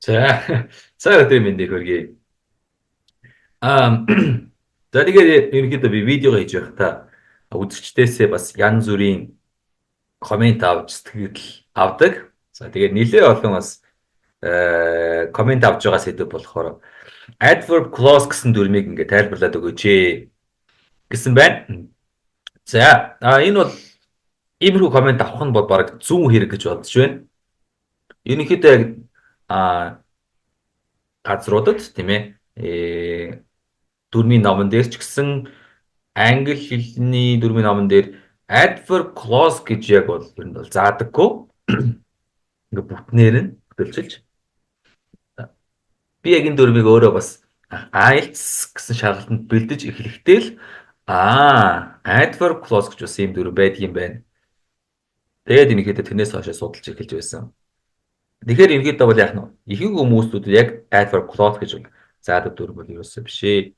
За, цаг өдрийн мэндийг хүргэе. Аа за, тэгээд ерөнхийдөө би видеого хийж байхдаа үзэгчдээсээ бас янз бүрийн comment авч, сэтгэл авдаг. За, тэгээд нэлээ олон бас comment авч байгаа сэдэв болохоор adverb clause гэсэн дүрмийг ингээд тайлбарлаад өгөөч гэсэн байна. За, энэ бол иймэрхүү comment авах нь бол бараг зүүн хэрэг гэж бодож байна. Ерөнхийдөө яг газруудад, тийм ээ, дүрмийн номон дээр ч гэсэн, англи хэлний дүрмийн номон дээр adverb clause гэж яг бол ер нь бол заадаггүй. Ингээ бүтнээр нь хөдөлжилж. Би яг энэ дүрмийг өөрөө бас IELTS гэсэн шалгалтанд бэлдэж эхлэхдээ л adverb clause гэж бас ийм дүрм байдаг юм байна. Тэгээд ерөнхийдөө тэрнээс хойш судалж эхэлж байсан. Тэгэхээр ерөнхийдөө бол яг нь ихэнх хүмүүсүүд яг adverb clause гэж заадаг дүрм бол ерөөсөө биш ээ.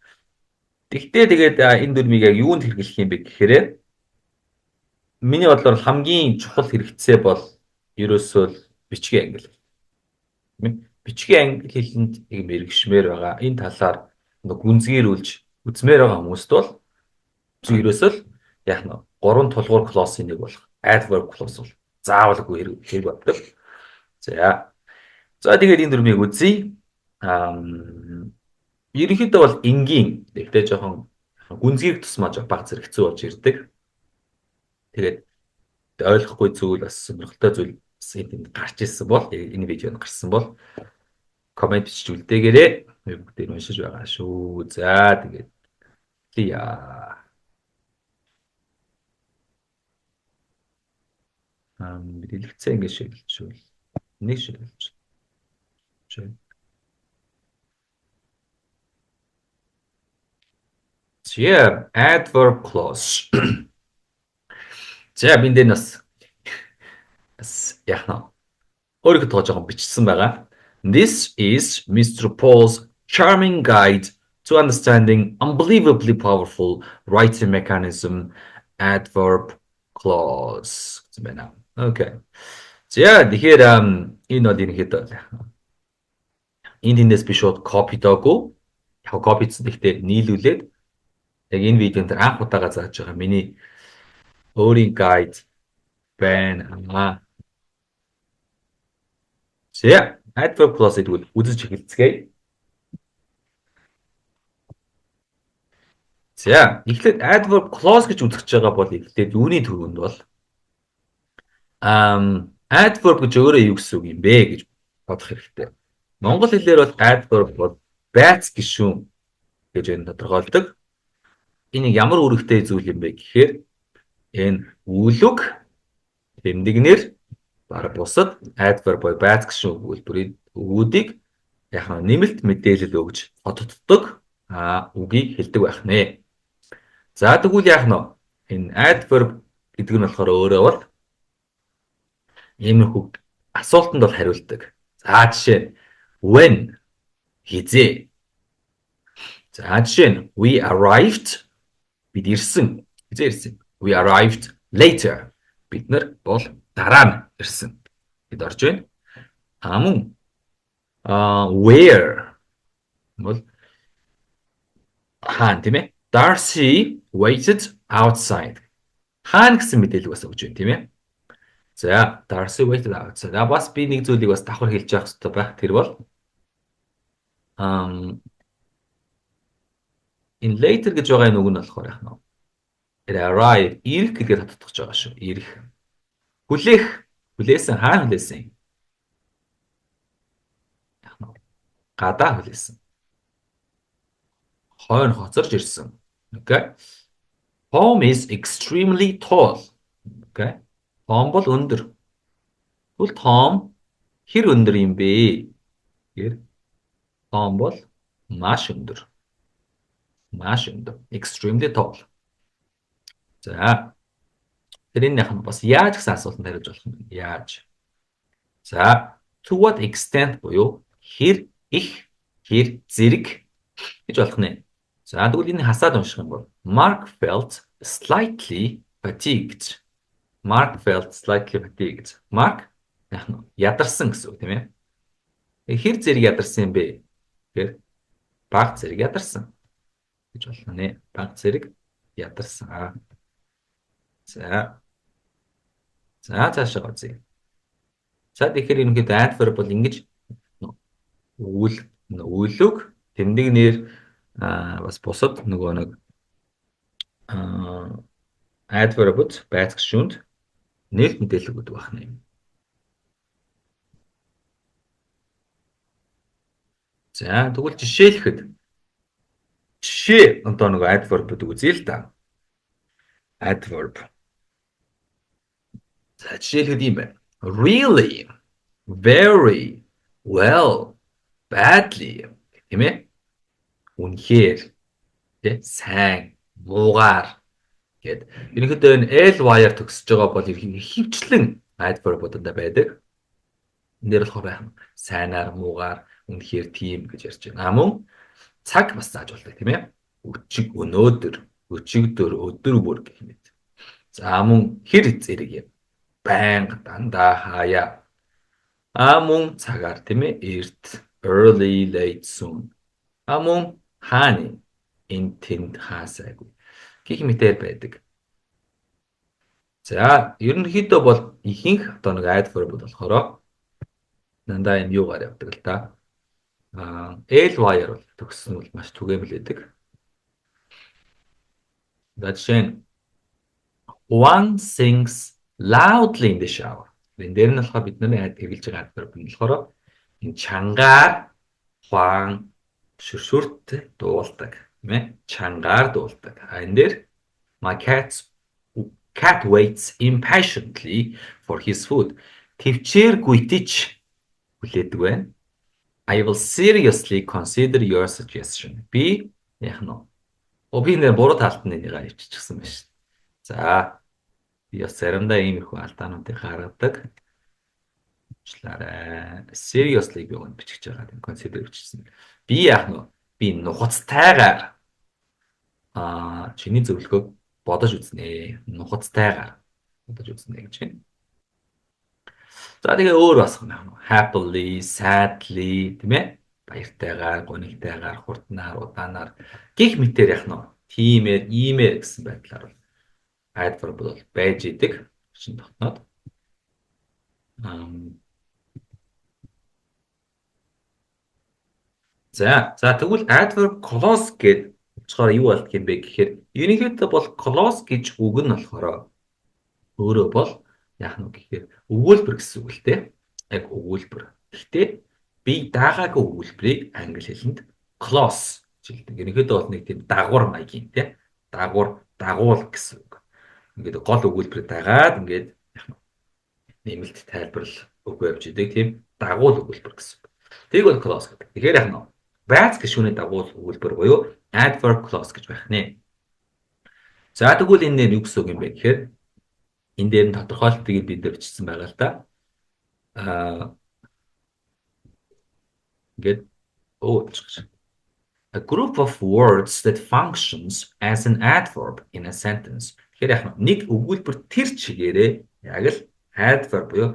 Тэгтээ тэгээд энэ дүрмийг яг юунд хэрэглэх юм бэ гэхээр миний бодлоор хамгийн чухал хэрэгцээ бол ерөөсөө л бичгийн англи. Бичгийн англи хэлэнд яг мэргэшмээр байгаа. Энэ талаар гүнзгийрүүлж үзмээр байгаа хүмүүст бол ерөөсөө л яг нь гурван тулгуур clause-ын нэг болох adverb clause бол заавалгүй хэрэг боддог. За. За, тэгээд энэ дүрмийг үзье. Ерөнхийдөө бол энгийн. Тэгтээ жоохон гүнзгийрэх тусмаа жоох баг зэрэг хэцүү болж ирдэг. Тэгээд ойлгохгүй зүйл, бас сонирхолтой зүйл бас энд гарч ирсэн бол, энэ видеонд гарсан бол comment бичиж үлдээгээрэй. Би бүгдийг уншиж байгаа шүү. За, тэгээд лия. Дэлгэцээ ингэ шиглэжүүл. Нэг шиглэж. За, adverb clause. За, би энэ бас яг нь өөрийнхөө тоо жоохон бичсэн байгаа. This is Mr. Paul's charming guide to understanding unbelievably powerful writing mechanism, adverb clause гэсэн байна. Okay. За, тэгэхээр энэ бол ерөнхийдөө энэ тэндээс би шууд copy доогүй. Яг copy-дсан, гэхдээ нийлүүлээд яг энэ видеон дээр анх удаага зааж байгаа миний өөрийн guide байна. За, adverb clause гэдгийг үзэж эхэлцгээе. За, эхлээд adverb clause гэж үзэж байгаа бол эхлээд юуны түрүүнд бол adverb гэж өөрөө юу гэсэн үг юм бэ гэж бодох хэрэгтэй. Монгол хэлээр бол adverb бол байц гишүүн гэж энэ тодорхойлдог. Энийг ямар үүрэгтэй зүйл юм бэ гэхээр энэ үйл үг, тэмдэг нэр, бараг бусад adverb буюу байц гишүүн өгүүлбэрийн үгүүдийг яг нь нэмэлт мэдээлэл өгж одддог үгийг хэлдэг байх нэ. За, тэгвэл яах нь энэ adverb гэдэг нь болохоор өөрөө бол иймэрхүү асуултанд бол хариулдаг. За, жишээ нь when, хэзээ. За, жишээ нь we arrived, бид ирсэн. Хэзээ ирсэн? We arrived later. Бид нар бол дараа нь ирсэн. Бид орж байна. А мөн where бол хаана, тийм ээ? Darcy waited outside. Хаана гэсэн мэдээлэл бас өгч байна, тийм ээ? За, Darcy waited outside. А бас би нэг зүйлийг бас давхар хэлж явах хэрэгтэй байх. Тэр бол энэ later гэж байгаа энэ үг нь болохоор яах нь? Тэр arrive, ирэх гэдгээр татдах байгаа шүү. Ирэх. Хүлээх. Хүлээсэн, хаана хүлээсэн? Яах нь? Гадаа хүлээсэн. Хойно хоцорж ирсэн. Okay. Tom is extremely tall. Okay. Том бол өндөр. Тэгвэл Том хэр өндөр юм бэ? Тэгэхээр Том бол маш өндөр. Маш өндөр. Extremely tall. За. Тэр энэ яг нь бас яаж гэсэн асуултанд хариулж болох юм. Яаж? За, to what extent буюу хэр их, хэр зэрэг гэж болох нэ. За, тэгвэл энэ хасаад унших юм бол Mark felt slightly fatigued. Mark felt slightly fatigued. Mark яг нь ядарсан гэсэн үг, тийм ээ. Хэр зэрэг ядарсан юм бэ? Тэгэхээр бага зэрэг ядарсан гэж болно нэ. Бага зэрэг ядарсан. За. За цаашаа үзье. За тэгэхээр ерөнхийдөө adverb бол ингэж үйл үйл үг тэмдэг нэр бас бусад нөгөө нэг adverb-ууд байц гишүүнд нээлт мэдээлэл өгдөг байна юм. За тэгвэл жишээлэхэд жишээ одоо нөгөө adverb-уудыг үзье л да. Adverb. За жишээлэхэд ийм байна. Really, very, well, badly тийм ээ. Үнэхээр тий сайн, муугаар гэд. Ерөнхийдөө энэ ly-аар төгсөж байгаа бол ихэвчлэн adverb-уудаа байдаг. Энэ дээр болохоор байх нь сайнаар, муугаар, үнэхээр тийм гэж ярьж байна. Мөн цаг бас зааж болдог тийм ээ. Өчиг, өнөөдөр, өчигдөр, өдөр бүр гэх мэт. За мөн хэр зэрэг юм. Байнга, дандаа, хаяа. Мөн цагаар тийм ээ. Эрт, early, late, soon. Мөн хааны, энэ тэнд хаасайгүй гэх мэтээр байдаг. За ерөнхийдөө бол ихэнх одоо нэг adverb болохоор дандаа энэ юугаар явдаг л да. Ly-аар бол төгссөн бол маш түгээмэл байдаг. За жишээ нь One sings loudly in the shower. Энэ дээр нь болохоор бид нарын хэрэглэж байгаа adverb нь болохоор энэ чангаар Хуан шүршүрт дуулдаг тийм ээ. Чангаар дуулдаг. А энэ дээр my cat waits impatiently for his food. Төвчээр гүйтэж хүлээдэг байна. I will seriously consider your suggestion. Би яах нь вэ? Би нэр буруу талд нь энийг иччихсэн байна шүү. За би бас заримдаа ийм их алдаануудыг гаргадаг. Уучлаарай. Seriously би өгөнд бичиж байгаа. Тийм consider бичсэн. Би яах нь вэ? Би нухацтайгаар чиний зөвлөгөөг бодож үзнэ. Нухацтайгаар бодож үзнэ гэж байна. За тэгээ өөр бас юм. Happily, sadly тийм ээ. Баяртайгаар, гунигтайгаар, хурднаар, удаанаар гих мэтээр яах нь вэ? Тиймээр, иймээр гэсэн байдлаар бол adverb бол байж идэг. Чин тогтноод. За тэгвэл adverb clause гэдэг болохоор юу болдго юм бэ гэхээр ерөнхийдөө бол clause гэж үг нь болохоор өөрөө бол яах нь гэхээр өгүүлбэр гэсэн үг л дээ. Яг өгүүлбэр. Гэхдээ би даагаагүй өгүүлбэрийг англи хэлэнд clause гэж хэлдэг. Ерөнхийдөө бол нэг тийм дагавар маягийн тий. Дагавар, дагуул гэсэн үг. Ингээд гол өгүүлбэрийг дагаад ингээд яах нь нэмэлт тайлбарлал өгөө явж идэг тийм дагуул өгүүлбэр гэсэн үг. Тэрийг бол clause гэдэг. Тэгэхээр яах нь байц гишүүний дагуул өгүүлбэр буюу adverb clause гэж байх нэ. За тэгвэл энэ нэр юу гэсэн үг юм бэ гэхээр энэ дээр нь тодорхойлтыг бид нар бичсэн байгаа л да. Ингээд a group of words that functions as an adverb in a sentence. Тэгэхээр яг нэг өгүүлбэр тэр чигээрээ яг л adverb буюу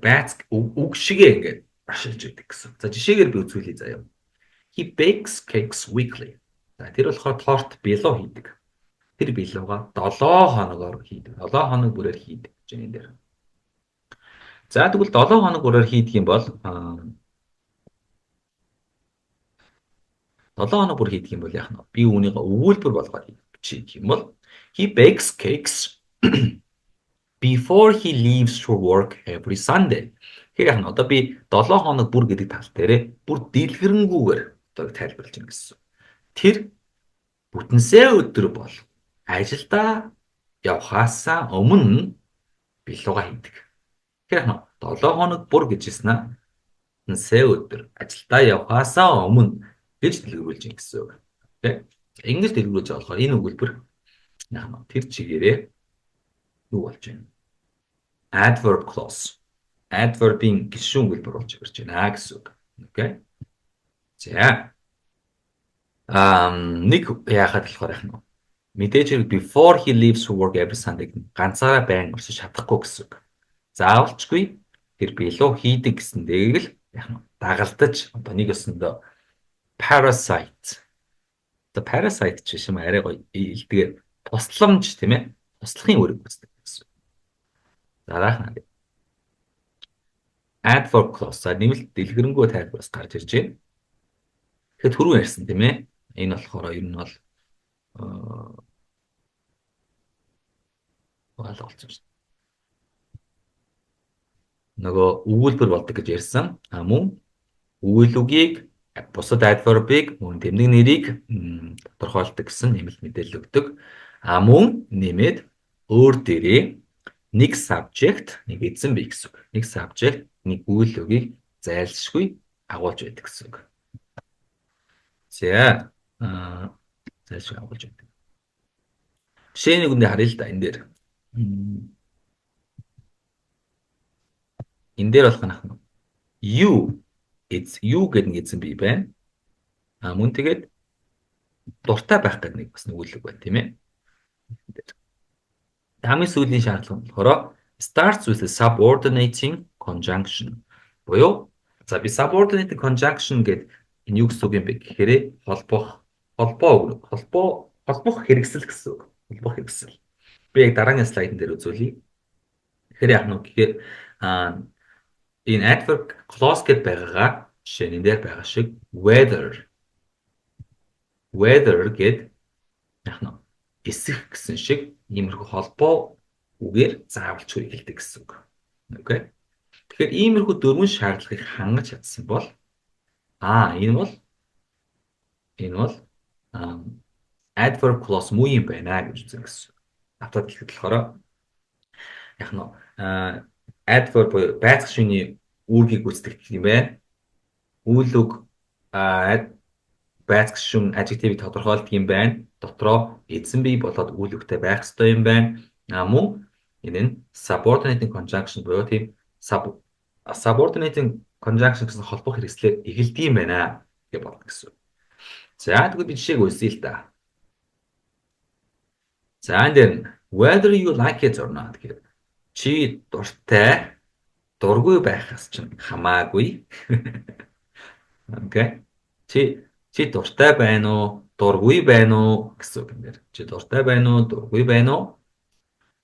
байц үг шигээ ингээд ашиглаж өгдөг гэсэн. За жишээгээр би үзүүлье заяа. He bakes cakes weekly. За тэр болохоор торт билүү хийдэг. Тэр билүүга 7 хоногоор хийдэг. 7 хоног бүрээр хийдэг гэж энэ дээр. За тэгвэл 7 хоног бүрээр хийдэг юм бол 7 хоног бүр хийдэг юм бол яах нь вэ? Би үүнийг өгүүлбэр болгоод бичих юм бол he bakes cakes before he leaves for work every Sunday. Тэгэхээр яах нь одоо би 7 хоног бүр гэдэг тал дээрээ бүр дэлгэрэнгүйгээр одоо тайлбарлаж байна гэсэн. Тэр бүтэнсээ өдөр бол ажилдаа явхаасаа өмнө билуга хийдэг. Тэгэхээр яах нь 7 хоног бүр гэж хэлсэн аа. Бүтэнсээ өдөр ажилдаа явхаасаа өмнө гэж дэлгэрүүлж байна гэсэн үг. Окей. Ингэж дэлгэрүүлж байгаа болохоор энэ өгүүлбэр яах нь тэр чигээрээ юу болж байна? Adverb clause. Adverb-ийн гишүүн өгүүлбэр болж ирж байна гэсэн үг. Окей. За. Нэг яахад болохоор яах нь вэ? Мэдээж хэрэг before he leaves for work every Sunday ганцаараа байн орсож чадахгүй гэсэн үг. Заавалчгүй тэр билүү хийдэг гэсэн дээр л Яг нь дагалдаж одоо нэг өсөндөө parasite. За, parasite ч биш юм, арай гоё илдгээр тусламж, тийм ээ. Туслахын үүрэг гүйцэтгэдэг гэсэн. Дараах нь adverb clause. За, нэмэлт дэлгэрэнгүй тайлбар бас гарч ирж байна. Тэгэхээр түрүү ярьсан, тийм ээ. Энэ болохоор ер нь бол болсон шүү. Нөгөө өгүүлбэр болдог гэж ярьсан. А мөн үйл үгийг, бусад adverb-ыг, мөн тэмдэг нэрийг тодорхойлдог гэсэн нэмэлт мэдээлэл өгдөг. А мөн нэмээд өөр дээрээ нэг subject, нэг эзэн бие гэсэн үг. Нэг subject, нэг үйл үгийг зайлшгүй агуулж байдаг гэсэн үг. За, зайлшгүй агуулж байдаг. Жишээ нэг үндэ харъя л да энэ дээр. Энэ дээр болох нь you, it's you гэдэг нэг эзэн бие байна. А мөн тэгээд дуртай байх гэдэг нэг бас нэг үйл үг байна, тийм ээ. Хамгийн сүүлийн шаардлага нь болохоор starts with a subordinating conjunction буюу, за, би subordinating conjunction гэдэг энэ юу гэсэн үг юм бэ гэхээр холбох, холбоо үг, холбоо, холбох хэрэгсэл гэсэн үг. Холбох хэрэгсэл. Би яг дараагийн слайдн дээр үзүүлье. Тэгэхээр яг нь гэхээр энэ adverb clause гэд байгаагаа жишээ нь энэ дээр байгаа шиг whether гэд яг нь эсэх гэсэн шиг иймэрхүү холбоо үгээр заавалчгүй эхэлдэг гэсэн үг. Okay. Тэгэхээр иймэрхүү дөрвөн шаардлагыг хангаж чадсан бол энэ бол adverb clause муу юм байна гэж үзэн гэсэн. Автаад хэлэхэд болохоор яг нь adverb буюу байцах шөнийн үүргийг гүйцэтгэх юм байна. Үйл үг, байцах шүн adjective-ийг тодорхойлдог юм байна. Дотроо эзэн бие болоод үйл үгтэй байх ёстой юм байна. А мөн энэ нь subordinating conjunction буюу тийм subordinating conjunction гэсэн холбох хэрэгслээр эхэлдэг юм байна гэж бодно гэсэн. За, тэгвэл би жишээг үлсэе л да. За, энэ дээр whether you like it or not гэдэг, чи дуртай дургүй байхаас чинь хамаагүй. Okay. Чи дуртай байна уу, дургүй байна уу гэсэн үг юм дээр. Чи дуртай байна уу, дургүй байна уу?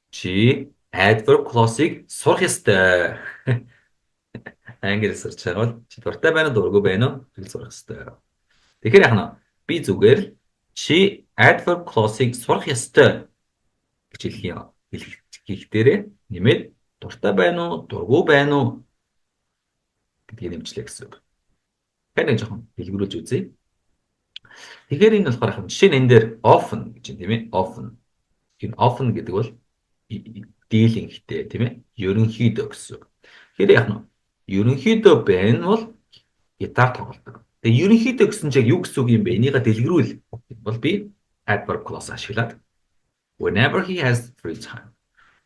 Чи adverb clause-ыг сурах ёстой. Англи сурч байгаа бол чи дуртай байна уу, дургүй байна уу гэж сурах ёстой. Тэгэхээр яг нь би зүгээр л чи adverb clause-ыг сурах ёстой гэж хэлэх юм. Хэлэх дээрээ нэмээд дуртай байна уу, дургүй байна уу гэдгийг нэмчлээ гэсэн үг. Тэгэхээр нэг жоохон дэлгэрүүлж үзье. Тэгэхээр энэ болохоор яг жишээ нь энэ дээр often гэж юм, тийм ээ. Often. Энэ often гэдэг бол дийлэнхтэй, тийм ээ. Ерөнхийдөө гэсэн үг. Тэгэхээр яг нь ерөнхийдөө Ben бол гитар тоглодог. Тэгээ ерөнхийдөө гэсэн чинь юу гэсэн үг юм бэ? Энийгээ дэлгэрүүл бол би adverb clause ашиглаад whenever he has free time,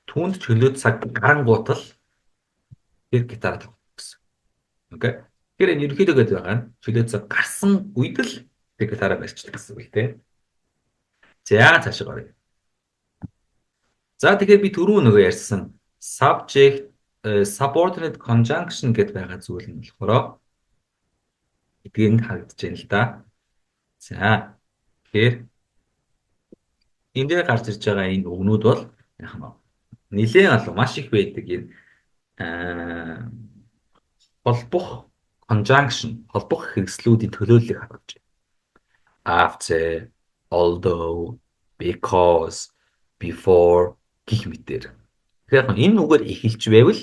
түүнд чөлөө цаг гарангуутал тэр гитар тоглох гэсэн. Okay. Тэгэхээр энэ ерөнхийдөө гэдэг байгаа нь чөлөө цаг гарсан үед л тэр гитараа барьчихдаг гэсэн үг, тийм. За, цаашаа гаръя. За, тэгэхээр би түрүү нөгөө ярьсан subject subordinate conjunction гэдээ байгаа зүйл нь болохоор эдгээр нь харагдаж байна л да. За, тэгэхээр энэ дээр гарч ирж байгаа энэ үгнүүд бол яг нь нэлээд олон, маш их байдаг энэ холбох conjunction, холбох хэрэгслүүдийн төлөөллийг харуулж байна. After, although, because, before гэх мэтээр. Тэгэхээр яг энэ үгээр эхэлж байвал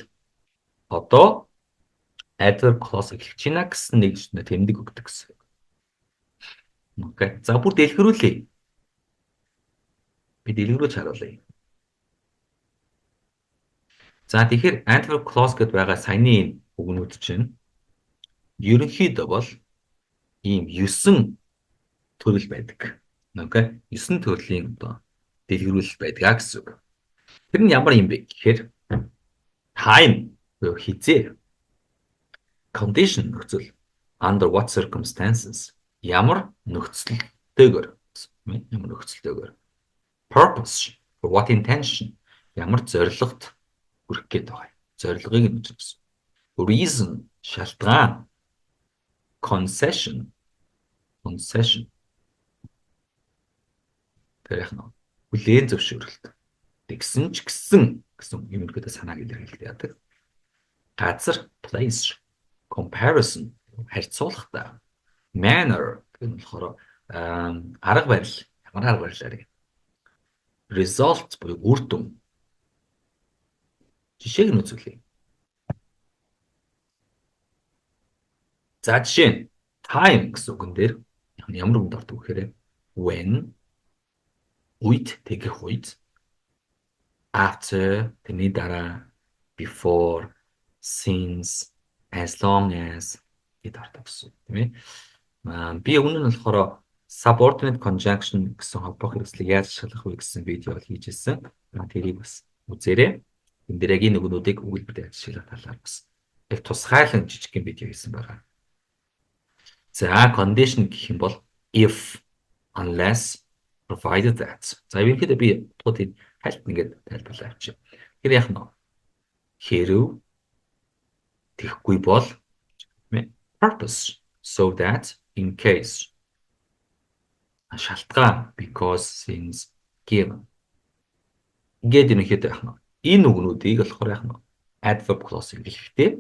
одоо adverb clause эхэлж байна гэсэн нэг тэмдэг өгдөг гэсэн. Okay. За, бүр дэлгэрүүлье. Би дэлгэрүүлж харуулъя. За, тэгэхээр adverb clause гэдээ байгаа саяны энэ үгнүүд чинь ерөнхийдөө бол ийм 9 төрөл байдаг. Okay. 9 төрлийн одоо дэлгэрүүлэлт байдаг а гэсэн үг. Тэр нь ямар юм бэ гэхээр time буюу хэзээ, condition нөхцөл, under what circumstances ямар нөхцөлтэйгээр, ямар нөхцөлтэйгээр, purpose, for what intention ямар зорилгот хүрэх гээд байгаа юм. Зорилгыг нь үзэх гэсэн. Reason шалтгаан. Concession. Concession. Тэр яг нь хүлээн зөвшөөрөлт. Тэгсэн ч гэсэн гэсэн юм ерөнхийдөө санааг илэрхийлдэг яадаг. Газар place, comparison харьцуулахтай, manner гэх нь болохоор арга барил, ямар арга барилаар юм. Result буюу үр дүн. Жишээг нь үзүүлье. За жишээ нь time гэсэн үгэн дээр ямар үгэнд ордог вэ гэхээр when үед тэгэх үед, after тэрний дараа, before, since, as long as гэд ордог гэсэн тийм ээ. Би өмнө нь болохоор subordinate conjunction гэсэн холбоох хэрэгслийг яаж ашиглах вэ гэсэн видео хийж ирсэн. Тэрийг бас үзээрэй. Энэ дээр яг энэ үгнүүдийг өгүүлбэрээр ашиглах талаар бас яг тусгайлан жижигхэн видео хийсэн байгаа. За condition гэх юм бол if, unless, provided that. За ерөнхийдөө би туудыг хальт ингээд тайлбарлаа авчих. Тэр яг нь хэрв тэгэхгүй бол purpose, so that, in case шалтгаан because, since, given. Ингээд ерөнхийдөө яг нь энэ үгнүүдийг болохоор яг нь adverb clause хэлэхдээ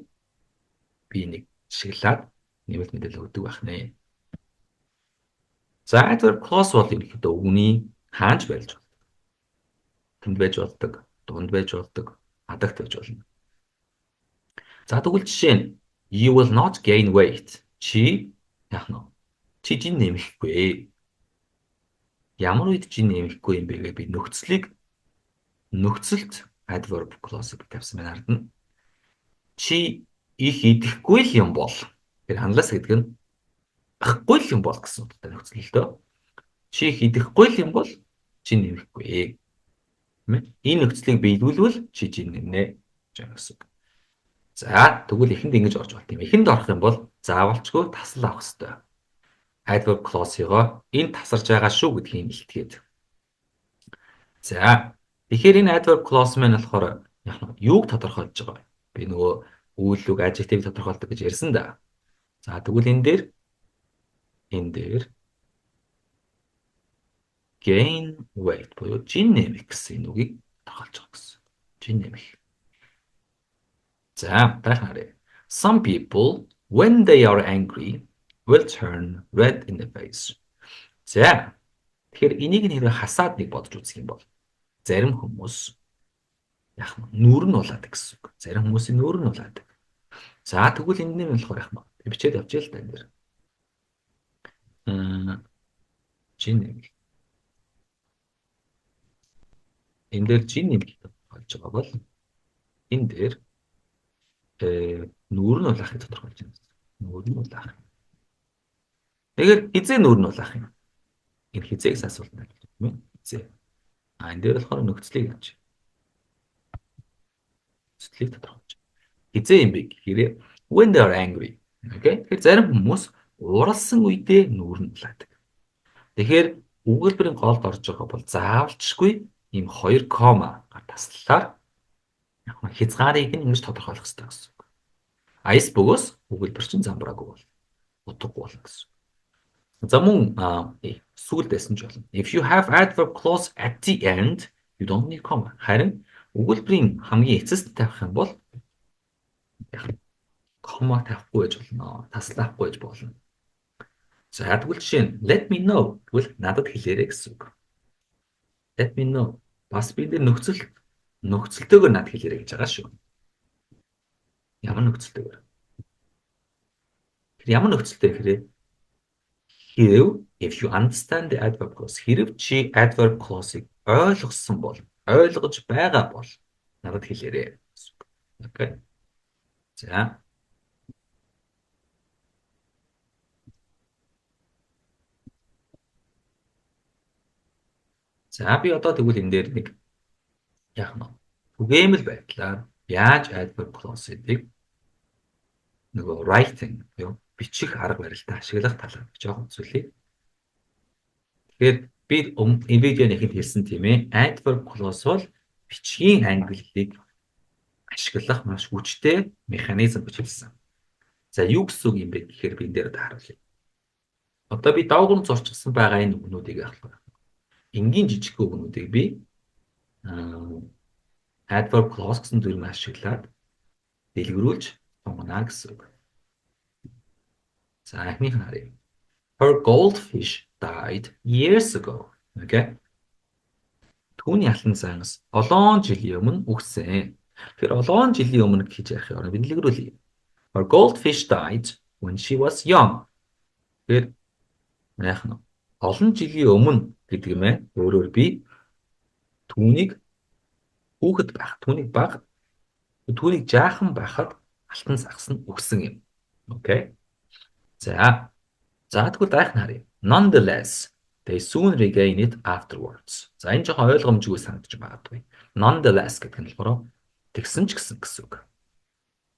би нэг ашиглаад нэмэлт мэдээлэл өгдөг байх нэ. За adverb clause бол ерөнхийдөө үгний хаанч байж болдог. Тэнд байж болдог, дунд байж болдог, адагт байж болно. За тэгвэл жишээ нь you will not gain weight. Чи яах нь? Чи жин нэмэхгүй. Ямар үед жин нэмэхгүй юм бэ гэж би нөхцөлийг нөхцөлт adverb clause-ыг тавьсан байна хардна. Чи их идэхгүй л юм бол тэр unless гэдэг нь ахгүй л юм бол гэсэн утгатай нөхцөл л дөө. Чи их идэхгүй л юм бол чи нэмэхгүй. Тийм ээ? Энэ нөхцөлийг биелүүлвэл чи жин нэмнэ гэж гэсэн үг. За тэгвэл эхэнд ингэж орж болт юм. Эхэнд орох юм бол заавалчгүй тасал авах хэрэгтэй. Adverb clause-ийг энэ тасарж байгаа шүү гэдгийг илтгээд. За тэгэхээр энэ adverb clause маань болохоор яг нь юуг тодорхойлж байгаа вэ? Би нөгөө үйл үг adjective тодорхойлдог гэж ярьсан да. За тэгвэл энэ дээр gain weight буюу жин нэмэх гэсэн энэ үгийг тодорхойлж байгаа гэсэн. Жин нэмэх. За дараах харъя. Some people when they are angry will turn red in the face. За тэгэхээр энийг нь хэрвээ хасаад нэг бодож үзэх юм бол зарим хүмүүс яг нүүр нь улаадаг гэсэн үг. Зарим хүмүүсийн нүүр нь улаадаг. За тэгвэл энэ нь болохоор яг би бичээд явчихъя л да энэ дэр. Жин нэмэх. Энэ дээр жин нэмэх тодорхойлж байгаа бол энэ дээр нүүр нь улаахыг тодорхойлж байна. Нүүр нь улаах. Тэгэхээр хизээ нүүр нь улаах юм. Энэ хизээг асуулт нь тийм ээ. Хизээ. А энэ дээр болохоор нөхцөлийг явж. Нөхцөлийг тодорхойлж. Хизээ юм бэ гэхээр when they are angry. Окей. Тэгэхээр зарим хүмүүс уралсан үедээ нүүр нь улаадаг. Тэгэхээр өгүүлбэрийн голд орж байгаа бол заавалчгүй ийм 2 комма таслалаар хязгаарыг нь ингэж тодорхойлох хэрэгтэй гэсэн үг. Айс бөгөөс өгүүлбэр чинь замбраагүй бол утгагүй болно гэсэн үг. За мөн сүүлд байсан ч болно. If you have adverb clause at the end, you don't need comma. Харин өгүүлбэрийн хамгийн эцэст тавих юм бол комма тавихгүй байж болно. Таслахгүй байж болно. За тэгвэл жишээ нь let me know гэвэл надад хэлээрэй гэсэн үг. Let me know. Бас би энэ нөхцөлтэйгээр надад хэлээрэй гэж байгаа шүү. Ямар нөхцөлтэйгээр? Тэр ямар нөхцөлтэй гэхээр хэрв if you understand the adverb clause хэрв чи adverb clause-ыг ойлгосон бол ойлгож байгаа бол надад хэлээрэй гэсэн үг. Окей. За За би одоо тэгвэл энэ дээр нэг яг нь түгээмэл байдлаар яаж adverb clause-ыг нөгөө writing буюу бичих арга барилтай ашиглах талаар жоохон үзүүлье. Тэгэхээр би энэ видеоны эхэнд хэлсэн тийм ээ. Adverb clause бол бичгийн ангиллыг ашиглах маш хүчтэй механизм гэж хэлсэн. За, юу гэсэн үг юм бэ гэхээр би энэ дээр одоо харуулъя. Одоо би доогуур зурчихсан байгаа энэ үгнүүдийг яах вэ? Энгийн жижиг үгнүүдийг би adverb clause гэсэн дүрм ашиглаад дэлгэрүүлж сонгоно гэсэн үг. За, эхнийх нь харъя. Her goldfish died years ago. Okay. Түүний алтан сангас олон жилийн өмнө үхсэн. Тэгэхээр олон жилийн өмнө гэж яах юм бэ? Дэлгэрүүлье. Her goldfish died when she was young. Тэгэхээр яах нь олон жилийн өмнө гэдэг юм ээ. Өөрөөр би түүнийг хүүхэд байх, түүнийг бага, түүнийг жаахан байхад алтан сагас нь үхсэн юм. Okay. За. За, тэгвэл дараах нь харъя. Nonetheless, they soon regain it afterwards. За, энэ жоохон ойлгомжгүй санагдаж магадгүй. Nonetheless гэдэг нь болохоор тэгсэн ч гэсэн гэсэн үг.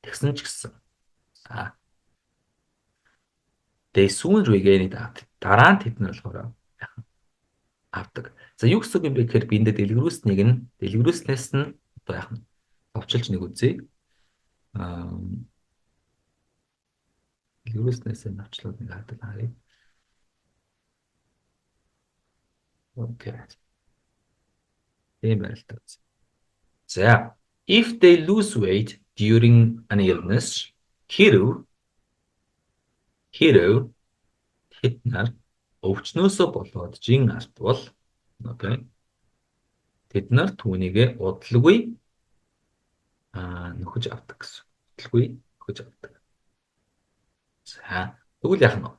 Тэгсэн ч гэсэн. За. They soon regain it after. Дараа нь тэд нар болохоор авдаг. За, юу гэсэн үг юм бэ гэхээр би энд дэлгэрүүлснийг нь дэлгэрүүлснээс нь одоо яах нь товчилж нэг үзье. Дэлгэрүүлснээс нь товчлоод нэг хадал харъя. Okay. Тийм байралтай үзье. За, if they lose weight during an illness, хэрв тэд нар өвчнөөсөө болоод жин алдвал, okay. Тэд нар түүнийгээ удалгүй нөхөж авдаг гэсэн. Удалгүй нөхөж авдаг. За, тэгвэл яах нь вэ?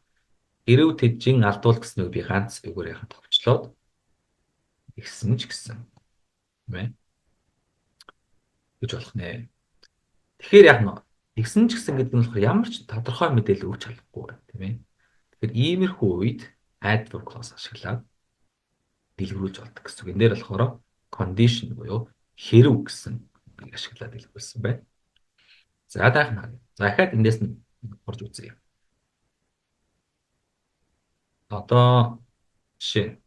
Хэрв тэд жин алдвал гэснийг би ганц үгээр яхан товчлоод тэгсэн ч гэсэн, тийм ээ, гэж болох нэ. Тэгэхээр яах нь вэ? Тэгсэн ч гэсэн гэдэг нь болохоор ямар ч тодорхой мэдээлэл өгч чадахгүй байна, тийм ээ. Тэгэхээр иймэрхүү үед adverb clause ашиглаад дэлгэрүүлж болдог гэсэн үг. Энэ дээр болохоор condition буюу хэрв гэсэн үгийг ашиглаад дэлгэрүүлсэн байна. За, дараах нь харъя. За, дахиад эндээс нь орж үзье. Одоо жишээ.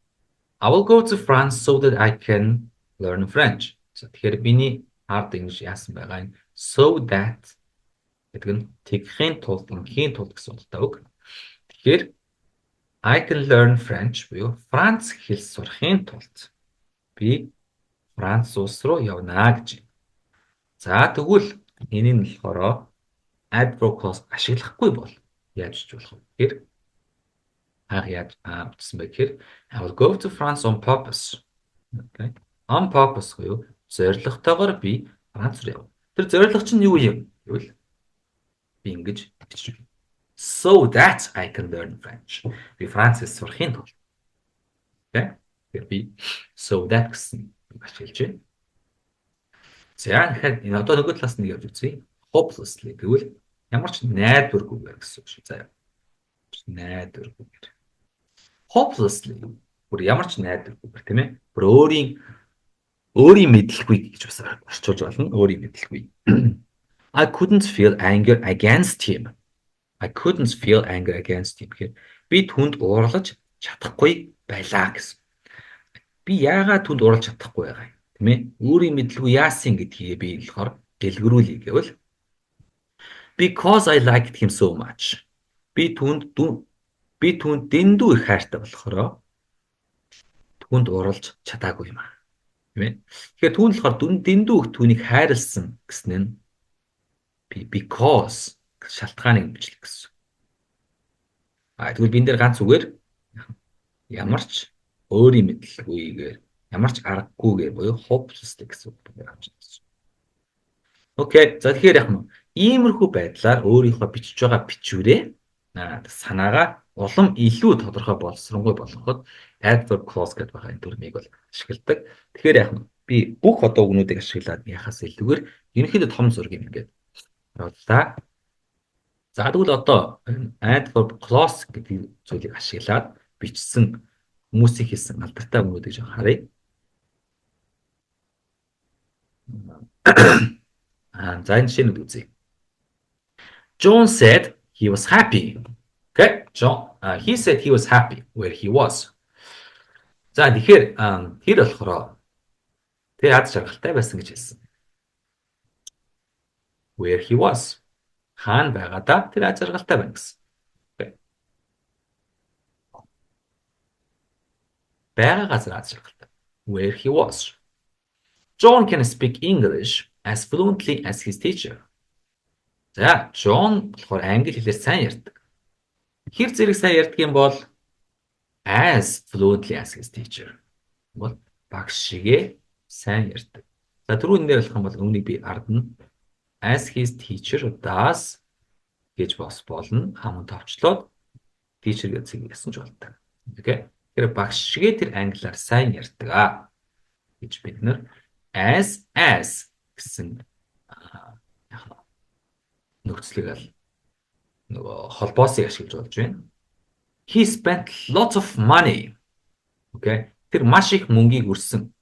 I will go to France so that I can learn French. За, тэгэхээр миний ард ингэж яасан байгаа юм. So that гэдэг нь тэгхийн тулд, ингийн тулд гэсэн утгатай үг. Тэгэхээр I can learn French буюу Франц хэл сурахын тулд би Франц улс руу явна гэж. За, тэгвэл энэ нь болохоор adverb clause ашиглахгүй бол яаж ч болох вэ гэхээр хаах яаж авчихсан бэ гэхээр I will go to France on purpose. Okay. On purpose буюу зорилготойгоор би Франц руу явна. Тэр зорилго чинь юу юм гэвэл би ингэж бичиж байна. So that I can learn French. Би Франц хэл сурахын тулд. Okay. Тэгэхээр би so that гэсэн үг ашиглаж байна. За, тэгэхээр энэ одоо нөгөө талаас нь явж үзье. Hopelessly гэвэл ямар ч найдваргүйгээр гэсэн үг шүү. За. Найдваргүйгээр. Hopelessly бүр ямар ч найдваргүйгээр, тийм ээ. Бүр өөрийн мэдлгүй гэж бас орчуулж байна. Өөрийн мэдлгүй. I couldn't feel anger against him. I couldn't feel anger against him гэхээр би түүнд уурлаж чадахгүй байлаа гэсэн. Би яагаад түүнд уурлаж чадахгүй байгаа юм? Тийм ээ? Өөрийн мэдлгүй яасан гэдгийг би болохоор дэлгэрүүлье гэвэл because I liked him so much. Би түүнд дэндүү их хайртай болохоор түүнд уурлаж чадаагүй юм аа. Тийм ээ? Тэгэхээр түүн болохоор дэндүү их түүнийг хайрлсан гэсэн нь би because шалтгааныг бичлэг гэсэн. А тэгвэл би энэ дээр ганц үгээр ямар ч өөрийн мэдлгүйгээр, ямар ч аргагүйгээр буюу hopelessly гэсэн үг авч байна. Okay. За, тэгэхээр яг нь иймэрхүү байдлаар өөрийнхөө бичиж байгаа бичвэрээ, санаагаа улам илүү тодорхой боловсронгуй болгоход adverb clause гэдэг байгаа энэ дүрмийг бол ашигладаг. Тэгэхээр яг нь би бүх одоо үгнүүдийг ашиглаад яхаас илүүгээр ерөнхийдөө том зургийг ингээд оруулаа. За, тэгвэл одоо adverb clause гэдэг зүйлийг ашиглаад бичсэн хүмүүсийн хэлсэн алдартай үгнүүдийг жоо харъя. За, энэ жишээнүүд үзье. John said he was happy. Okay, John he said he was happy where he was. За, тэгэхээр тэр болохоор тэр аз жаргалтай байсан гэж хэлсэн. Where he was. Хаана байгаадаа тэр аз жаргалтай байна гэсэн. Okay. Байгаа газар аз жаргалтай. Where he was. John can speak English as fluently as his teacher. За, John болохоор англи хэлээр сайн ярьдаг. Хэр зэрэг сайн ярьдаг юм бол as fluently as his teacher. Бол багш шигээ сайн ярьдаг. За, түрүүн дээр болох юм бол үүнийг би ард нь as his teacher does гэж бас болно. Хаман товчлоод teacher гэж зэгсэн ч болдог. Okay. Тэгэхээр багш шигээ тэр англиар сайн ярьдаг аа гэж бид нэр as гэсэн яг нөхцөлийг ал нөгөө холбоосыг ашиглаж болж байна. He spent lots of money. Okay. Тэр маш их мөнгийг үрсэн.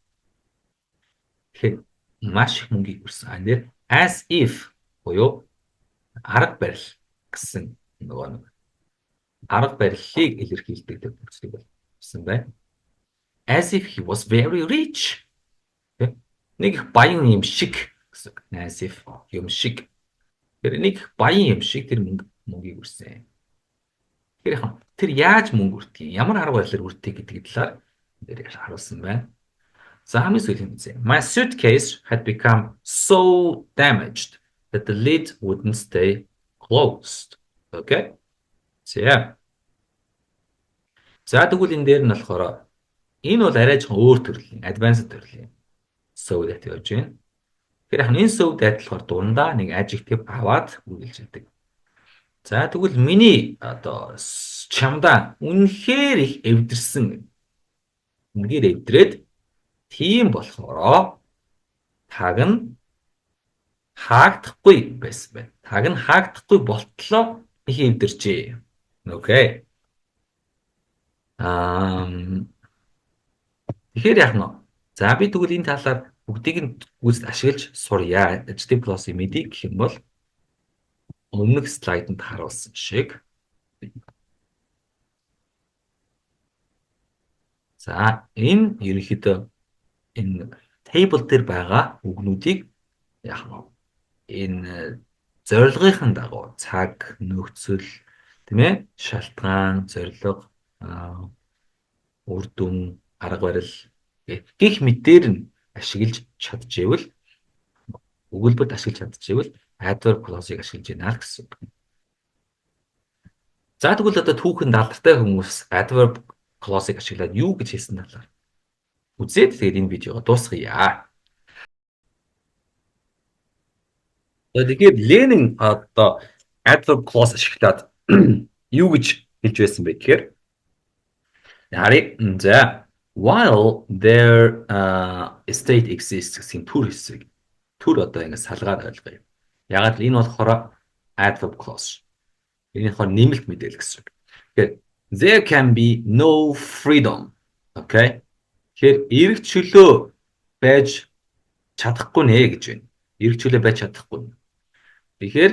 Тэгэхээр маш их мөнгийг үрсэн. А нэр as if буюу арга барил гэсэн нөгөө нэг арга барилыг илэрхийлдэг тэр нөхцөлийг болсон байна. As if he was very rich. Нэг их баян юм шиг гэсэн. As if юм шиг. Тэр нэг баян юм шиг тэр мөнгийг үрсэн. Тэгэхээр яг тэр яаж мөнгө үрдэг юм? Ямар арга барилаар үрдэг гэдэг талаар дээр харуулсан байна. За, хамгийн сүүлийн үзье. My suitcase had become so damaged that the lid wouldn't stay closed. Okay. За. За, тэгвэл энэ дээр нь болохоор энэ бол арай жоохон өөр төрлийн, advanced төрлийн so that явж байна. Тэгэхээр яг энэ so that болохоор дундаа нэг adjective аваад үргэлж яадаг. За, тэгвэл миний одоо чамдаа үнэхээр их эвдэрсэн. Үнэхээр эвдрээд тийм болохоро таг нь хаагдахгүй байсан байна. Таг нь хаагдахгүй болтлоо их эвдэрчээ. Okay. Аа, тэгэхээр яах нь? За, би тэгвэл энэ талаар бүгдийг нь гүйцэд ашиглаж сурья. Adjective clause-ыг мэдье гэх юм бол өмнөх слайданд харуулсан шиг. За, энэ ерөнхийдөө энэ table дээр байгаа үгнүүдийг яах нь энэ зорилгын дагуу цаг, нөхцөл, тийм ээ, шалтгаан, зорилго, үр дүн, арга барил гэх мэтээр нь ашиглаж чадчихвэл, өгүүлбэрт ашиглаж чадчихвэл adverb clause-ыг ашиглаж байна л гэсэн үг. За, тэгвэл одоо түүхэнд алдартай хүмүүс adverb clause-ыг ашиглаад юу гэж хэлсэн талаар үзээд тэгээд энэ видеого дуусгая. Тэгэхээр Ленин одоо adverb clause ашиглаад юу гэж хэлж байсан бэ гэхээр харъя. За, while there state exists гэсэн төр хэсэг. Төр одоо ингэ салгаад ойлгоё. Ягаад л энэ болохоор adverb clause. Энэ болохоор нэмэлт мэдээлэл гэсэн үг. Тэгэхээр there can be no freedom. Okay. Тэгэхээр эрх чөлөө байж чадахгүй нэ гэж байна. Эрх чөлөө байж чадахгүй. Тэгэхээр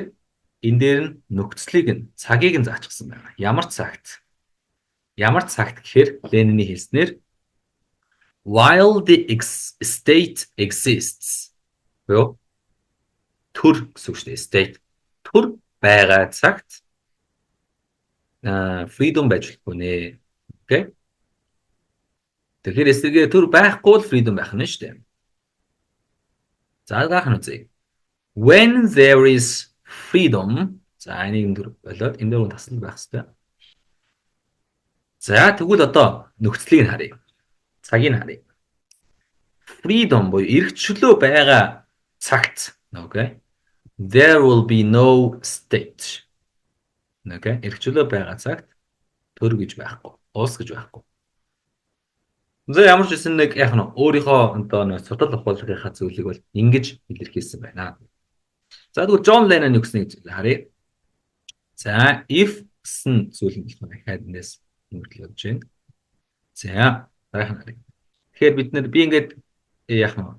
энэ дээр нь нөхцөлийг нь цагийг нь заачсан байгаа. Ямар цагт? Ямар цагт гэхээр Лениний хэлснээр while the state exists буюу төр гэсэн үг шүү дээ. State төр байгаа цагт freedom байж болохгүй нэ. Okay. Тэгэхээр эсрэгээр төр байхгүй бол freedom байх нь шүү дээ. За, дараах нь үзье. When there is freedom, за, энийг төр болоод энэ дээр таслал байх хэрэгтэй. За, тэгвэл одоо нөхцөлийг нь харъя. Цагийг нь харъя. Freedom буюу эрх чөлөө байгаа цагт, okay. There will be no state. Okay. Эрх чөлөө байгаа цагт төр гэж байхгүй, улс гэж байхгүй. За, ямар ч гэсэн нэг яг нь өөрийнхөө одоо нэг судал ухуулгынхаа зүйлийг бол ингэж илэрхийлсэн байна. За, тэгвэл Джон Леннон юу гэснийг харъя. За, if гэсэн зүйл нь болохоор дахиад эндээс мөртлөө явж байна. За, дараах нь харъя. Тэгэхээр бид нэр би ингээд яг нь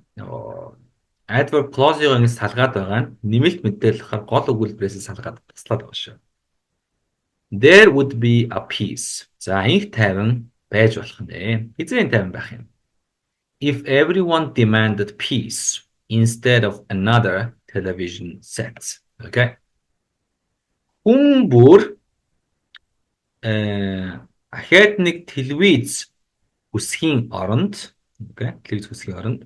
adverb clause-ыг ингэж салгаад байгаа нь нэмэлт мэдээлэл болохоор гол өгүүлбэрээс салгаад таслаад байгаа шүү. There would be a peace. За, энх тайван байж болох нэ. Хэзээ тайван байх юм? If everyone demanded peace instead of another television set. Okay. Хүн бүр ахиад нэг телевиз хүсэхийн оронд, okay, телевиз хүсэхийн оронд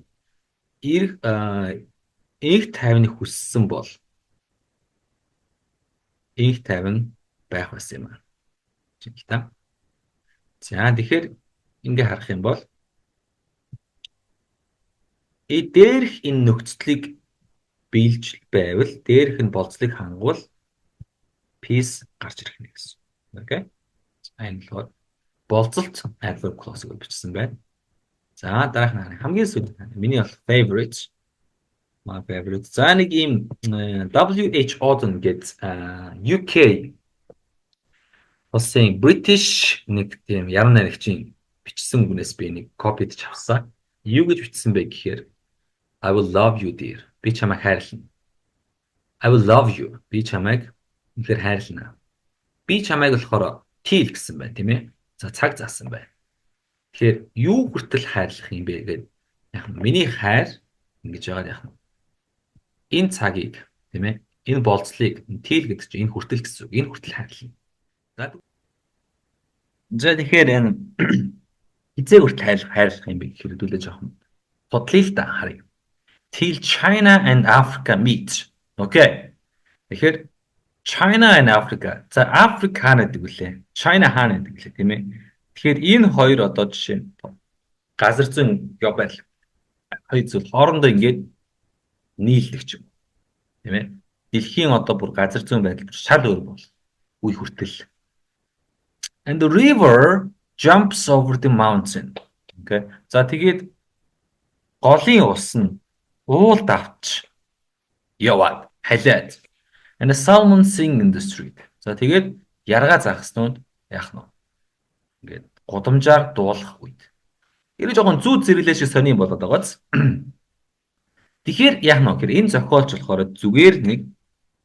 энх тайвныг хүссэн бол энх тайван байх байсан юм аа. Та. За, тэгэхээр ингээ харах юм бол дээрх энэ нөхцөлийг биелж байвал, дээрх нь болзлыг хангавал peace гарч ирэх нэ гэсэн. Okay. За, энэ болохоор болзолт adverb clause-ыг бичсэн байна. За, дараах нь хамгийн сүүлийн миний бол favorite, my favorite. За, нэг ийм W.H. Auden гээд UK улсын British нэг тийм яран наригчийн бичсэн үгнээс би нэг copy-дож авсан. Юу гэж бичсэн бэ гэхээр "I will love you, dear." Би чамайг хайрлана. I will love you. Би чамайг үнэхээр хайрлана. Би чамайг болохоор till гэсэн байна, тийм ээ. За, цаг заасан байна. Тэгэхээр юу хүртэл хайрлах юм бэ гэдэг, яг миний хайр ингэж байгаа, яг энэ цагийг, тийм ээ, энэ болзлыг, till гэдэг чинь энэ хүртэл гэсэн үг. Энэ хүртэл хайрлана. За, тэгэхээр энэ хэзээ хүртэл хайрлах юм бэ гэхээр хэдүүлээ жоохон судлаа л да, харъя. Till China and Africa meet. Okay. Тэгэхээр China and Africa. За, Африк хаана гэдэг вүлээ? China хаана гэдэг вүлээ, тийм ээ? Тэгэхээр энэ хоёр одоо жишээ нь газар зүйн байл хоёр зүйл хоорондоо ингээд нийлдэг ч юм уу. Тийм ээ? Дэлхийн одоо бүр газар зүйн байдал бүр шал өөр бол үе хүртэл. And the river jumps over the mountain. Okay. За, тэгээд голын ус нь уул давч яваад халиад. And the salmon sing in the street. За, тэгээд яргаа загаснууд яах нь вэ? Ингээд гудамжаар дуулах үед. Тэр жоохон зүүд зэрэглээ шиг сони болоод байгааз. Тэгэхээр яах нь вэ гэхээр энэ зохиолч болохоор зүгээр нэг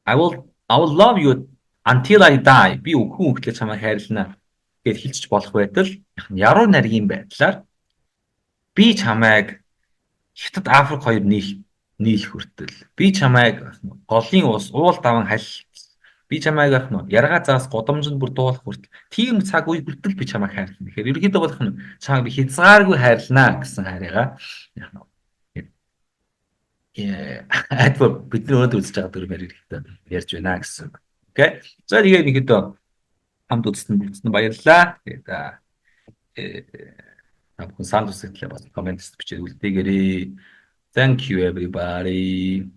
I will love you until I die." Би үхэн хүртлээр чамайг хайрлана гэж хэлчих болох байтал яруу найргийн байдлаар би чамайг Хятад, Африк хоёр нийлэх хүртэл, би чамайг голын ус уул даван хал, би чамайг ах нь яргаа загас гудамжинд бүр дуулах хүртэл, тийм цаг үе хүртэл би чамайг хайрлана. Тэгэхээр ерөнхийдөө болох нь чамайг би хязгааргүй хайрлана гэсэн хайрыгаа яг нь adverb, бидний өнөөдөр үзэж байгаа дүрмээр ерөнхийдөө ярьж байна гэсэн үг. Okay. За, тэгээд ерөнхийдөө хамт үзсэн бүгдэнд баярлалаа. Тэгээд та бүхэн санал хүсэлтээ бас comment бичээд үлдээгээрэй. Thank you, everybody.